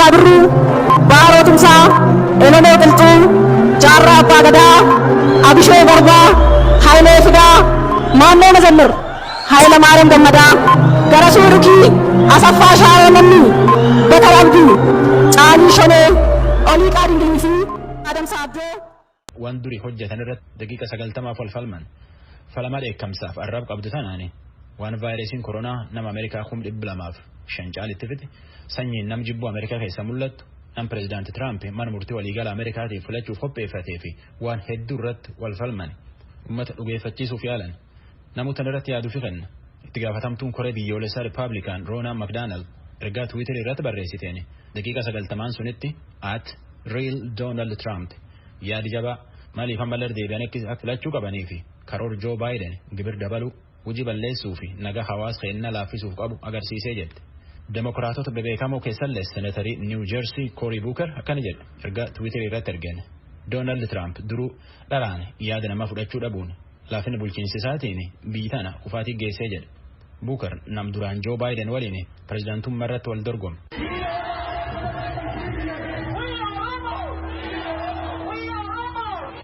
Raggaasaa Birruu, Baaroo Tumsaa, Elemoo Qilxuu, Jaarraa Abbaa Gadaa, Abishee Garbaa, Hayilee Fidaa, Maannoo Mazammir, Hayila Maariyaam Gammadaa, Garasuu Rukii, Asaffaa Shaaroo Lammii, Bakar Abdii, Caalii Shanee, Oliiqaa Dingilii fi Adamsaa Abdoo. Waan durii hojjetan irratti daqiiqa 90f wal falman. Falama dheekkamsaaf arrab qabdu tanaani waan vaayirasiin koronaa nama Ameerikaa 205,000 caalitti fide, sanyiin nam jibbuu Ameerikaa keessa mul'attu, nam pireezidaanti Tiraamp mana murtii waliigala Ameerikaatiif filachuuf qopheeffatee fi waan hedduu irratti wal falman, uummata dhugeeffachiisuuf yaalan. Namoota irratti yaaduu fi kenna. Itti gaafatamtuun koree biyyoolessaa Rippaabilikaan Roonaa Makdaanald ergaa Tiwiiterii irratti barreessiteen daqiiqa 90n sunitti @RealDonaldTrump yaadi jabaa maaliif ammallee deebi'an akka filachuu qabanii fi karoor Joo Baayiden gibir dabaluu, hojii balleessuu fi nagaa hawaasa keenya laaffisuuf qabu agarsiisee jette. Demokiraatota bebeekamoo keessallee Seneetarii Niw Jersii Koorii Buuker akkana jedhe ergaa Tiwiiterii irratti ergeen: Doonaald Tiraamp duruu dharaan yaada namaa fudhachuu dhabuun laafina bulchiinsa isaatiin biyyi tana kufaatii geessee jedhe. Buuker nam duraan Joo Baayiden waliin pireezidaantummaa irratti wal dorgome.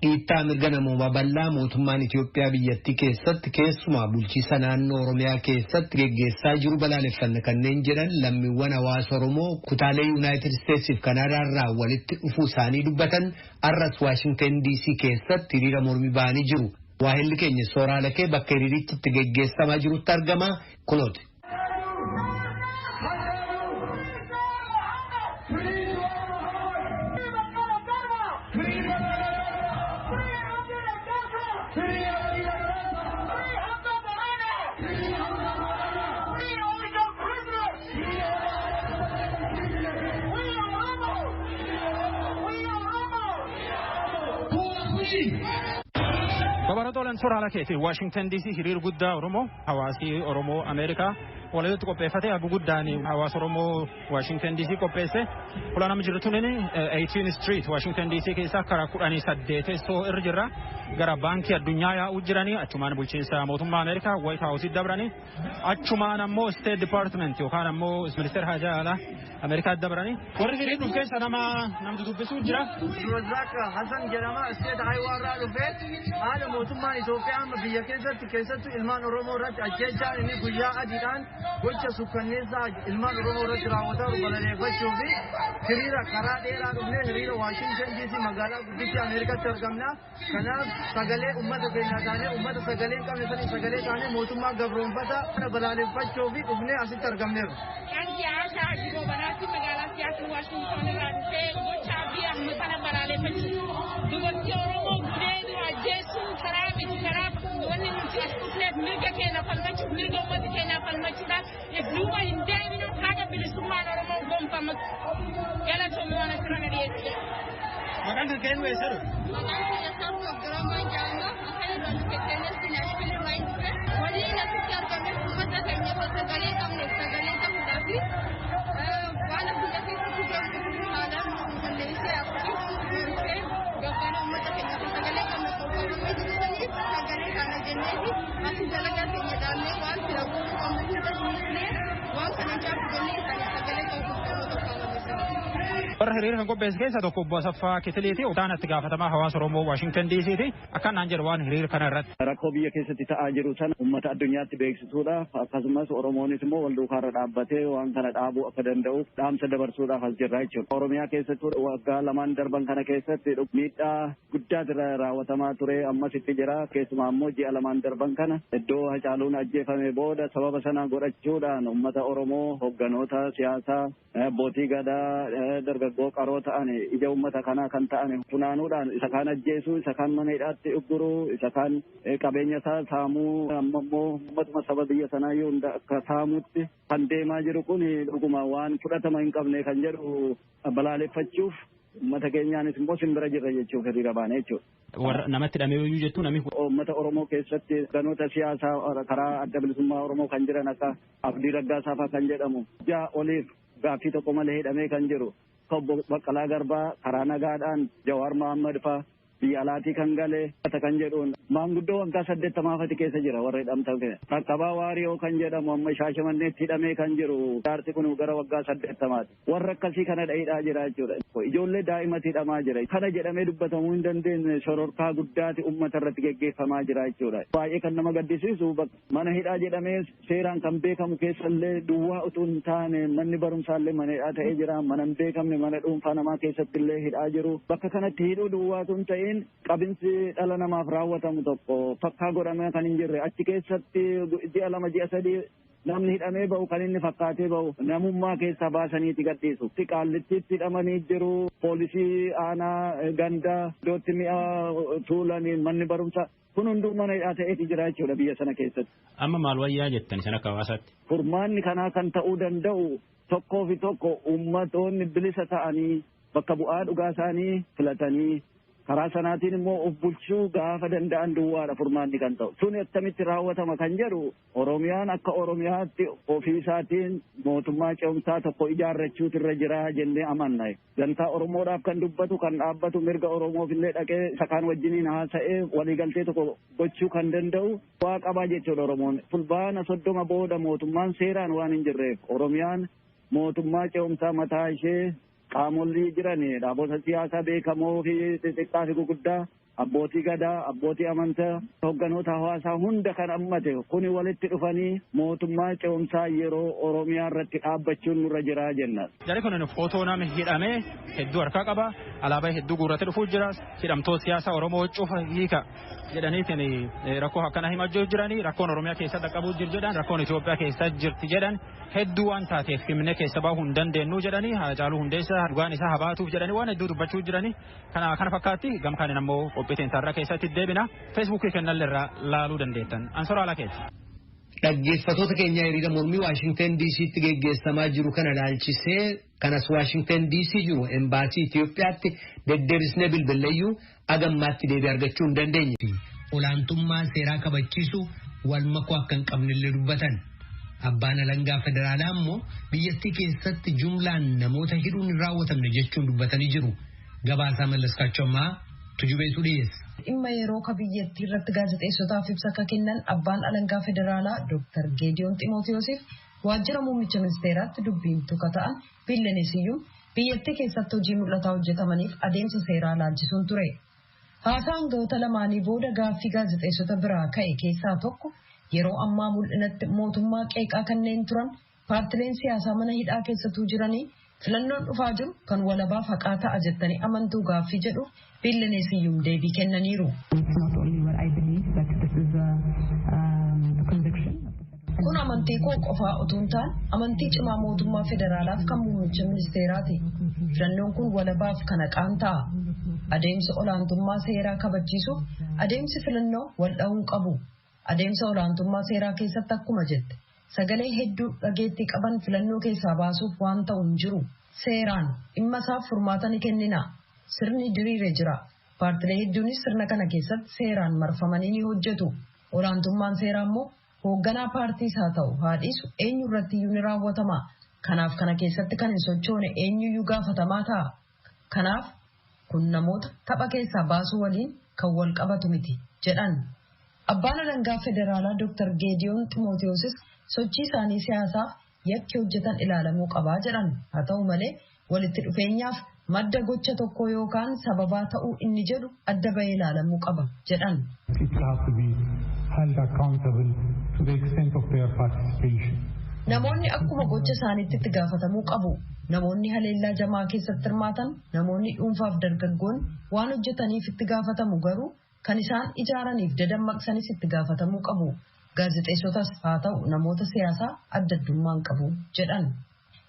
Dhiittaa mirga namoomaa bal'aa mootummaan Itiyoophiyaa biyyattii keessatti, keessumaa bulchiisa naannoo Oromiyaa keessatti geggeessaa jiru balaaleffanna kanneen jedhan lammiiwwan hawaasa Oromoo kutaalee Yuunaayitid Isteetsiif Kanaadaa irraa walitti dhufuu isaanii dubbatan har'as Waashingtan DC keessatti hiriira mormii ba'anii jiru. Waahilli keenya Sooraa Lakee bakka hiriirichi itti geggeessamaa jirutti argama, kunooti. Babaroota olan suuraa lakeeti Waashingtan DC hiriir guddaa Oromoo, hawaasi Oromoo Ameerikaa walitti qopheeffate, hagu guddaan hawaasa Oromoo Waashingtan DC qopheesse. Fuula nama jirtu tuni 18 Street Waashingtan DC keessa karaa 18 irra jirra. Gara baankii addunyaa yaa'uu jiranii, achumaan bulchiinsa mootummaa Ameerikaa White House dabranii, achumaan ammoo State Department yookaan ammoo ministeera haajaa alaa Ameerikaa dabranii. Warri hiriir dhufu keessa nama namni dubbisuu jira. Razak Hassan jedhama. State Iowa irraa dhufee haala mootummaan Itoophiyaa amma biyya keessatti, keessattuu ilmaan Oromoo irratti ajjeechaa inni guyyaa adiidhaan gocha sukkanneessaa ilmaan Oromoo irratti raawwataa balaleeffachuu fi hiriira karaa dheeraa dhufnee hiriira Waashingtan DC magaalaa guddittii Ameerikaatti argamna. Kanaaf sagalee uummata keenyaa taanee, uummata sagalee hin qabne sanii sagalee taanee, mootummaa gabroonfata kana balaaleffachuu fi dhufnee asitti argamneerra. Maqaan Ashaa Hajji Goobanaatti, magaalaa Siyaatil Waashington irraa dhufee gocha Abiy Ahmed kana balaaleffachuuf. Dubartii Oromoo gudeedu, ajjeesuun karaa miti. Karaa wanni nuti as dhufneef mirga keenya falmachuuf, mirga uummata keenyaa falmachuudhaaf. If duuba hin deebinu haga bilisummaan Oromoo gonfamatu. Galatoomii waan asirra na dhiyeesse. Maqaan kan ka'een eessa dhufe? Maqaan kiyya Sartuu Abdurrahman jedhama. Akkan irraa dhufe Tennessee Nashville irraa hin dhufe. Waliin asitti argameef uummata keenya sagalee qabneef sagalee ta'uudhaaf, waan biyya keessatti deemu haalaan nu balleessee akkasumas gabbana uummata keenya sagalee qabne qophaa'amee jiraniif sagalee kana jenneefi asii dalagaa keenya dhaabnee, waan sila gochuu qabnu hunda dhiisnee, waan kana caalu jennee isaaniif sagalee ta'uuf yeroo tokko. Warra hiriira kan qopheesse keessa tokko obbo Asaffaa Kitiliiti. Isaan itti gaafatamaa hawaasa Oromoo Waashingtan DCti. Akkanaan jedhu waan hiriira kana irratti. Rakkoo biyya keessatti ta'aa jiru sana uummata addunyaatti beeksisuudhaaf, akkasumas Oromoonis immoo wal duukaarra dhaabbatee waan kana dhaabuu akka danda'uuf dhaamsa dabarsuudhaaf as jirra jechuudha. Oromiyaa keessatti waggaa 2n darban kana keessatti miidhaa guddaatu raawwatamaa ture, ammas itti jira. Keessumaa immoo ji'a 2n darban kana iddoo Hacaaluun ajjeefame booda sababa sana godhachuudhaan uummata Oromoo, hogganoota siyaasaa, abbootii gadaa, dargaggoo qaroo ta'an, ija uummata kanaa kan ta'an funaanuudhaan isa kaan ajjeesuu, isa kaan mana hidhaatti ugguruu, isa kaan qabeenya isaa saamuu, amma immoo uummatuma saba biyya sanaa iyyuu hunda akka saamuutti kan deemaa jiru kun dhuguma waan fudhatama hin qabne kan jedhu balaaleffachuuf, uummata keenyaanis immoo simbira jirra jechuuf hiriira baane jechuudha. Warra namatti hidhamee iyyuu jettu namni. Uummata Oromoo keessatti ganoota siyaasaa karaa Adda Bilisummaa Oromoo kan jiran akka Abdii Raggaasaa fa'aa kan jedhamu ji'a oliif gaaffii tokko malee hidhamee kan jiru, obbo Baqqalaa Garbaa karaa nagaadhaan, Jawaar Mohammad fa'aa Biyya alaatii kan gale kan jedhuun maanguddoo waggaa 80 keessa jira warra hidhamtan kana. Qaqqabaa Waariyoo kan jedhamu amma Shaashamanneetti hidhamee kan jiru jaarsi kun gara waggaa 80ti. Warra akkasii kana hidhaa jira jechuudha. Ijoollee daa'imatti hidhamaa jira. Kana jedhamee dubbatamuu hin dandeenye shororkaa guddaati uummata irratti geggeeffamaa jira jechuudha. Baay'ee kan nama gaddisiisu mana hidhaa jedhamee seeraan kan beekamu keessallee duwwaa utuu hin taane manni barumsaallee mana hidhaa ta'ee jira. Mana hin beekamne mana dhuunfaa namaa keessatti illee hidhaa jiru. Bakka kanatti hidhuu duwwaa utuu hin ta'in qabinsi dhala namaaf raawwatamu tokko fakkaa godhamee kan hin jirre achi keessatti ji'a 2 ji'a 3 namni hidhamee ba'u kan inni fakkaatee ba'u namummaa keessaa baasaniiti gadhiisu. Qaallittiitti hidhamanii jiru. Poolisii aanaa gandaa iddootti mi'a tuulanii manni barumsaa kun hunduu mana hidhaa ta'eeti jira jechuudha biyya sana keessatti. Amma maal wayyaa jettan isin akka hawaasaatti? Furmaanni kanaa kan ta'uu danda'u tokkoo fi tokko uummatoonni bilisa ta'anii bakka bu'aa dhugaa isaanii filatanii karaa sanaatiin immoo of bulchuu gaafa danda'an duwwaadha furmaanni kan ta'u. Sun akkamitti raawwatama kan jedhu Oromiyaan akka Oromiyaatti ofii isaatiin mootummaa ce'umsaa tokko ijaarrachuutu irra jira jennee amanna. Gantaa Oromoodhaaf kan dubbatu kan dhaabbatu mirga Oromoof illee dhaqee isa kaan wajjiniin haasa'ee waliigaltee tokko gochuu kan danda'u waa qabaa jechuudha Oromoon. Fulbaana 30 booda mootummaan seeraan waan hin jirreef Oromiyaan mootummaa ce'umsaa mataa ishee qaamolli jiran dhaabota siyaasaa beekamoo fi xixiqqaa fi guguddaa abbootii gadaa abbootii amantaa hogganoota hawaasaa hunda kan hammate kuni walitti dhufanii mootummaa ce'umsaa yeroo Oromiyaa irratti dhaabbachuun nurra jira jenna. Jarri kun footoo nama hidhamee hedduu harkaa qaba alaabaa hedduu guurratee dhufuu jira hidhamtoota siyaasaa Oromoo cufa hiika jedhaniitiin rakkoo akkana himachuu jiranii rakkoon Oromiyaa keessa dhaqqabuu jiru jedhan rakkoon Itoophiyaa keessa jirti jedhan hedduu waan taateef himne keessa bahuu hin dandeenyu jedhanii Haacaaluu Hundeessaa dhugaan isaa habaatuuf jedhanii waan hedduu dubbachuu jiranii kana fakkaatti gamkaaniin ammoo qophii teenyarraa keessatti deebina feesbuukii kennalleerraa laaluu dandeettan ansora ala keessa. Dhaggeeffattoota keenya hiriira mormii Waashingtan DC'tti geggeessamaa jiru kana ilaalchisee kanas Waashingtan DC jiru embaasii Itoophiyaatti deddeebisnee bilbilleeyyuu agammaatti deebii argachuu hin dandeenye. Olaantummaa seeraa kabachiisu wal makuu akka hin qabnellee dubbatan. Abbaan alangaa federaalaa immoo biyyattii keessatti jumlaan namoota hidhuun hin raawwatamne jechuun dubbatanii jiru. Gabaasaa Mallaskaachoo ammaa Tujubeetu dhiyeessa. Dhimma yeroo ka biyyattii irratti gaazexeessotaaf ibsa akka kennan abbaan alangaa federaalaa Dr. Geediyoon Ximootiyoosiif waajjira muummicha ministeeraatti dubbiimtuu ka ta'an Billeneesiyyuu biyyattii keessatti hojii mul'ataa hojjetamaniif adeemsa seeraa laalchisuun ture. Haasaa aangawoota lamaanii booda gaaffii gaazexeessota biraa ka'e keessaa tokko yeroo ammaa mul'inatti mootummaa qeeqaa kanneen turan paartileen siyaasaa mana hidhaa keessatuu jiranii filannoon dhufaa jiru kan walabaaf haqaa ta'a jettanii amantuu gaaffii jedhu Billeneesiyyuum deebii kennaniiru. Kun amantii koo qofaa utuu hin taane amantii cimaa mootummaa federaalaaf kan muummicha ministeeraati. Filannoon kun walabaaf kan haqaan ta'a. Adeemsa olaantummaa seeraa kabachiisuuf adeemsi filannoo wal dha'uun qabu. Adeemsa olaantummaa seeraa keessatti akkuma jette sagalee hedduu dhageettii qaban filannoo keessaa baasuuf waan ta'u hin jiru. Seeraan dhimma isaaf furmaata ni kennina. Sirni diriire jira. Paartilee hedduunis sirna kana keessatti seeraan marfamanii ni hojjetu. Olaantummaan seeraa immoo hoogganaa paartiis haa ta'u haa dhiisu eenyu irratti iyyuu ni raawwatama. Kanaaf kana keessatti kan hin sochoone eenyuyyuu gaafatamaa ta'a. Kanaaf kun namoota tapha keessaa baasuu waliin kan wal qabatu miti jedhan. Abbaan alangaa federaalaa Dr. Geediyoon Ximootiyoosis sochii isaanii siyaasaaf yakki hojjetan ilaalamuu qabaa jedhan. Haa ta'u malee walitti dhufeenyaaf madda gocha tokko yookaan sababaa ta'uu inni jedhu adda bahee ilaalamuu qaba jedhan. Namoonni akkuma gocha isaaniitti itti gaafatamuu qabu. Namoonni haleellaa jamaa keessatti hirmaatan, namoonni dhuunfaaf dargaggoon waan hojjetaniif itti gaafatamu garuu kan isaan ijaaraniif dadammaqsanis itti gaafatamuu qabu. Gaazexeessotas haa ta'u namoota siyaasaa adda addummaan qabu jedhan.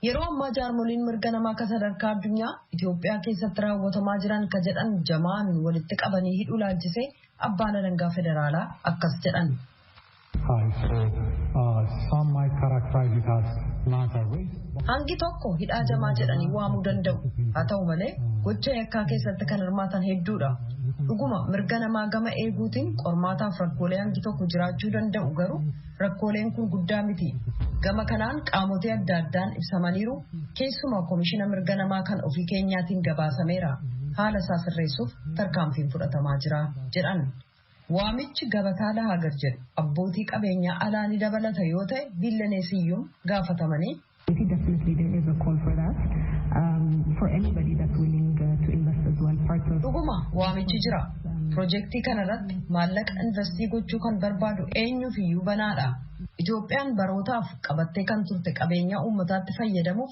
Yeroo ammaa jaarmoliin mirga namaa akka sadarkaa addunyaa Itoophiyaa keessatti raawwatamaa jiran ka jedhan jamaan walitti qabanii hidhuu laalchisee abbaan alangaa federaalaa akkas jedhan. Hangi tokko hidhaa jamaa jedhanii waamuu danda'u. Haa ta'u malee gocha yakkaa keessatti kan hirmaatan hedduudha. Dhuguma mirga namaa gama eeguutiin qormaataaf rakkoolee hangi tokko jiraachuu danda'u garuu rakkooleen kun guddaa miti. Gama kanaan qaamotee adda addaan ibsamaniiru keessumaa koomishina mirga namaa kan ofii keenyaatiin gabaasameera. Haala isaa sirreessuuf tarkaanfiin fudhatamaa jira jedhan. Waamichi gabataa lahagar jedhu abbootii qabeenyaa alaa ni dabalata yoo ta'e Billanee Siyyuum gaafatamanii. Definitely there is a call for that. For anybody that's willing to invest as well. Part of Dhuguma waamichi jira. Pirojektii kanarratti maallaqa investii gochuu kan barbaadu eenyuuf iyyuu banaadha. Itoophiyaan barootaaf qabattee kan turte qabeenyaa uummataatti fayyadamuuf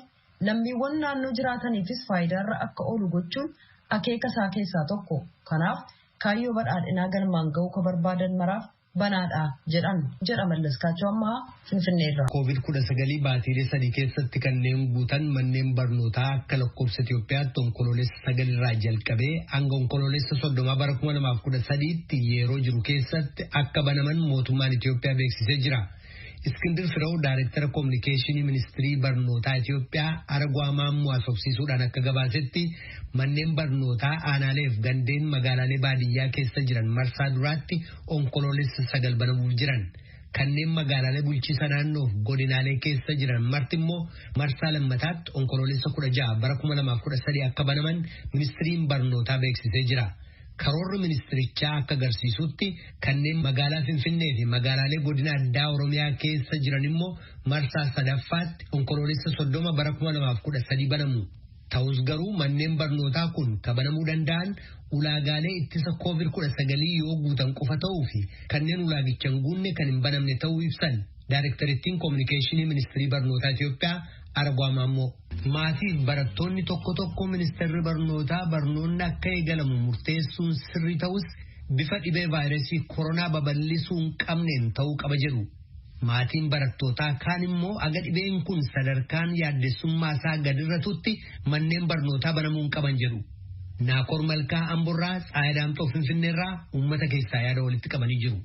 lammiiwwan naannoo jiraataniifis faayidaarra akka oolu gochuun akeeka isaa keessaa tokko. Kanaaf kaayyoo badhaadhinaa galmaan ga'uu ka barbaadan maraaf banaadha jedhan jedha Mallaskaachoo Ammahaa Finfinneerraa. Covid-19 baatiilee 3 keessatti kanneen guutan manneen barnootaa akka lakkoofsa Itoophiyaatti Onkoloolessa 9 irraa jalqabee hanga Onkoloolessa 30 bara 2013tti yeroo jiru keessatti akka banaman mootummaan Itoophiyaa beeksisee jira. Iskindir Firew Daayirektara Koominikeeshinii Ministirii Barnootaa Itoophiyaa Aragwaa Maammoo haasofsiisuudhaan akka gabaasetti, manneen barnootaa aanaalee fi gandeen magaalaalee baadiyyaa keessa jiran marsaa duraatti Onkoloolessa 9 banamuuf jiran. Kanneen magaalaalee bulchiisa naannoof godinaalee keessa jiran marti immoo marsaa lammataatti Onkoloolessa 16 bara 2013 akka banaman ministiriin barnootaa beeksisee jira. Karoorri ministirichaa akka agarsiisutti kanneen magaalaa Finfinnee fi magaalaalee godina addaa Oromiyaa keessa jiran immoo marsaa sadaffaatti Onkoloolessa 30 bara 2013 banamu. Ta'us garuu manneen barnootaa kun kabanamuu danda'an ulaagaalee ittisa Covid-19 yoo guutan qofa ta'uu fi kanneen ulaagicha hin guunne kan hin banamne ta'uu ibsan. Daayirektarittiin Koominikeeshinii Ministirii Barnootaa Itoophiyaa Aragwaa Maammoo. Maatiif barattoonni tokko tokko ministeerri barnootaa barnoonni akka eegalamu murteessuun sirrii ta'us bifa dhibee vaayirasii koronaa babal'isuu hin qabneen ta'uu qaba jedhu. Maatiin barattootaa kaan immoo aga dhibeen kun sadarkaan yaaddessummaa isaa gadirratutti manneen barnootaa banamuu hin qaban jedhu. Naakoor Malkaa Amborraa, Tsaayidaamxoo Finfinneerraa uummata keessaa yaada walitti qabanii jiru.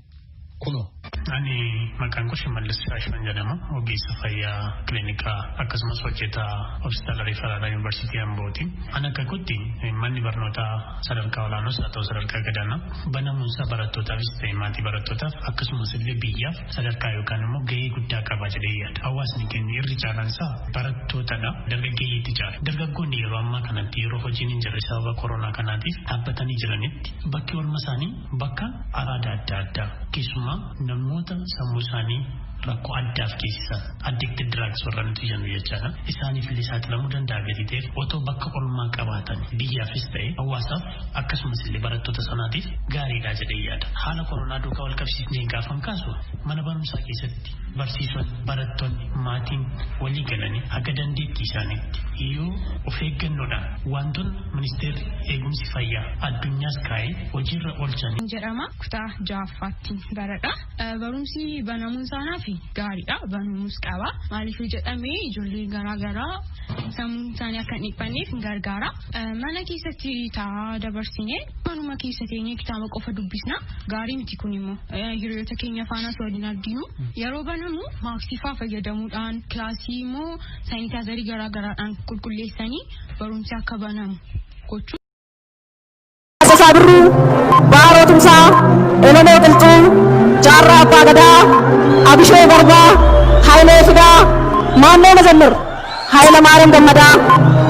Kunoo. Ani maqaan koo Shimallis Shaashan jedhama. Ogeessa fayyaa kiliinikaa akkasumas hojjetaa hospitaala Riifaraalaa Yuunivarsiitii Ambooti. Ani akka kootti manni barnootaa sadarkaa olaanoos haa ta'u sadarkaa gadaanaa banamuunsaa barattootaafis ta'e maatii barattootaaf akkasumas illee biyyaaf sadarkaa yookaan immoo gahee guddaa qaba jedhee yaada. Hawaasni keenya irri caalaansaa barattootadha. Dargaggeeyyiitti caala. Dargaggoonni yeroo ammaa kanatti yeroo hojiin hin jirre sababa koronaa kanaatiif dhaabbatanii jiranitti bakki oolma isaanii bakka araada adda addaa, keessumaa namoota sammuu isaanii rakkoo addaaf geessisan, addicted drugs warra nuti jennu jechaadha. Isaaniif illee saaxilamuu danda'a gadi ta'eef otoo bakka oolmaa qabaatan biyyaafis ta'e hawaasaaf akkasumas illee barattoota sanaatiif gaariidha jedhee yaada. Haala koronaa duukaa wal qabsiisnee gaafan kaasu, mana barumsaa keessatti barsiisonni, barattoonni, maatiin walii galanii haga dandeettii isaaniitti yoo of eeggannoodhaan wantoonni ministeerri eegumsi fayyaa addunyaas kaa'ee hojiirra oolchanii. Jedhama, kutaa ja'affaatti baradha. Barumsi banamuun isaanaaf gaariidha. Banamuus qaba. Maaliif jedhamee, ijoollee garaagaraa sammuun isaanii akka hin dhiphanneef hin gargaara. Mana keessatti taa'aa dabarsine, manuma keessa teenyee kitaaba qofa dubbisna. Gaarii miti kun immoo hiriyoota keenya faanas waliin arginu. Yeroo banamu maaksii faa fayyadamuudhaan, kilaasii immoo saanitaayizarii garaagaraadhaan qulqulleessanii barumsi akka banamu gochuu. Taaddasaa Birruu, Baaroo Tumsaa, Elemoo Qilxuu, Jaarraa Abbaa Gadaa, Abishee Garbaa, Hayilee Fidaa, Maannoo Mazammir, Hayila Maariyaam Gammadaa,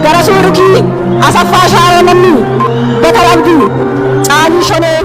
Garasuu Rukii, Asaffaa Shaaroo Lammii, Bakar Abdii, Caalii Shonee.